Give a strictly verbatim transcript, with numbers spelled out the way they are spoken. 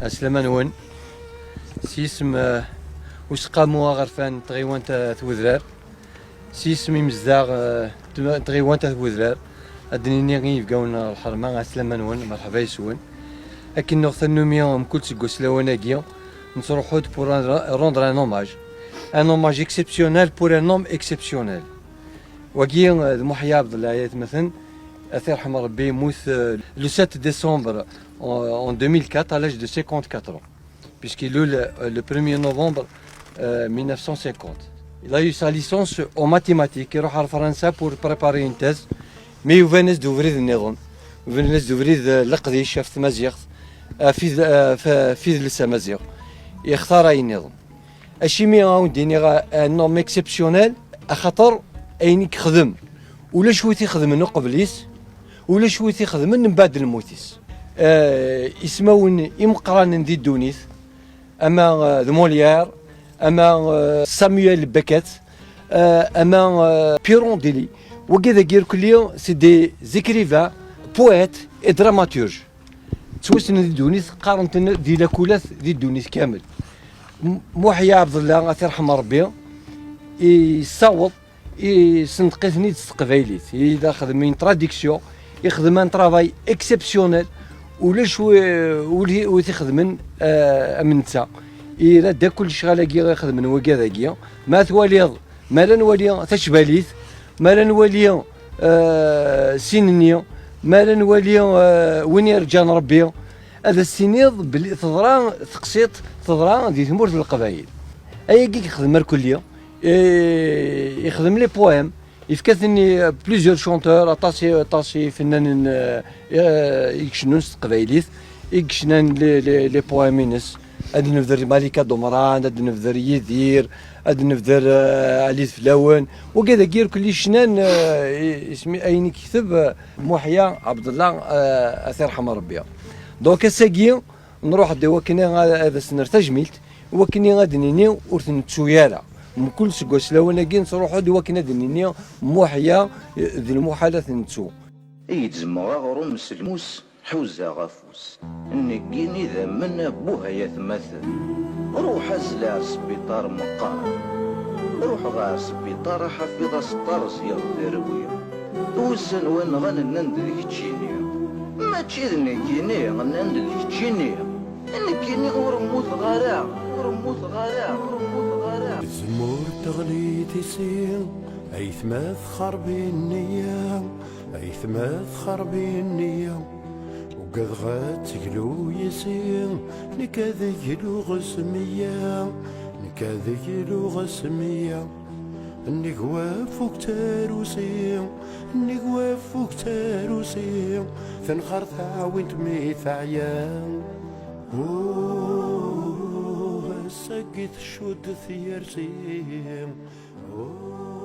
Ɛeslama-nwen. S yisem, eh, Useqqamu Aɣerfan n tɣiwant At Wedrar, s yisem imezdaɣ, eh, n tɣiwant At Wedrar, ad d-nini i yibgawen n lḥerma, ɛeslama-nwen, merḥba yes-wen. Akken nuɣ tannumi mkul seg waslawan-agi, nettruḥu-d pour un- rendre un hommage. Un hommage exceptionnel pour un homme exceptionnel. Wagi, eh, d Muḥya Ɛebdellah, ay atmaten, ad t-irḥem Rebbi, yemmut, eh, le sept décembre en, en deux mille quatre, à l'âge de cinquante-quatre ans, puisqu'il est le, le premier novembre, euh, mille neuf cent cinquante. Il a eu sa licence en mathématiques, iruḥ ar Fransa pour préparer une thèse, mais yuban-as-d ubrid nniḍen, uban-as-d ubrid, eh, leqdic ɣef tmaziɣt, eh, ɣef id-, eh, ɣef, ɣef idles amaziɣ, yextar ayen nniḍen. Acimi a wen-d-iniɣ un homme exceptionnel? Axaṭer ayen i yexdem, ulac wi t-ixedmen uqbel-is, ulac wi t-ixedmen mbeɛd lmut-is. Eh, ismawen imeqqranen di ddunit, ama, eh, d Molière, ama, eh, Samuel Beckett, eh, ama, eh, Pirandello. Wagi dagi irkelli, c'est des écrivains, poètes et dramaturges. Ttwassnen di ddunit, qqaren-ten di lakulat di ddunit kamel. M-, Muḥya Ɛebdellah, ad t-irḥem Rebbi, yessaweḍ, yessendeq-iten-id s teqbaylit. Yella xedmen traduction, ixdem un travail exceptionnel. Ulac wi, wi, wi t-ixedmen, eh, am netta. Ira-d akk lecɣal-agi ixedmen wigad-agi. Ma twaliḍ, mi ara nwali tacbalit, mi ara nwali, eh, sin-nni, mi ara nwali, eh, win irǧan Rebbi, ad as-tiniḍ belli teḍra teqsiṭ, teḍra di tmurt n Leqbayel. Ayagi yexdem irkelli, eh, yexdem les poèmes, yefka-ten i plusieurs chanteurs, aṭas i, aṭas i ifennanen, eh, eh, i icennun s teqbaylit, i yecnan les, les, les poèmes-ines. Ad nebder Malika Dumran, ad nebder Yidir, ad nebder, eh, Ali Flawen. Wagi dagi irkelli cnan, eh, ismi, ayen i yekteb, eh, Muḥya Ɛebdellah, eh, ad t-irḥem Rebbi. Donc ass-agi nruḥ-d i wakken ad, ad as-nerr tajmilt, i wakken ad d-nini ur t-nettu ara. Mkul seg waslawan-agi nettruḥu-d i wakken ad d-nini Muḥya, eh, d lmuḥal ad t-nettu. I yezmeɣ aɣrum s lmus, ḥuzaɣ afus. Nekkini d amen, buh ay atmaten. Ruḥ azzel ar sbiṭar meqqar. Ruḥeɣ ar sbiṭar, aḥafiḍ aseṭṭar, ẓẓiɣ terwi. Wussan wa nɣan, nnan-d d keččini. Mačči d nekkini, nnan-d d keččini. Nekkini ur mmuteɣ ara, ur mmuteɣ ara, ur mmuteɣ ara. Tezmurt teɣli tisi, aytma txerbi nniya, aytma txerbi nniya. Ugadeɣ ad teglu yis-i, nekk ad gluɣ s meyya, nekk ad gluɣ s meyya. Nnig wafug tarusi, nnig wafug tarusi, tenxer taɛwint mi teɛya. Uh, ass-agi tcudd tyersi. Uh.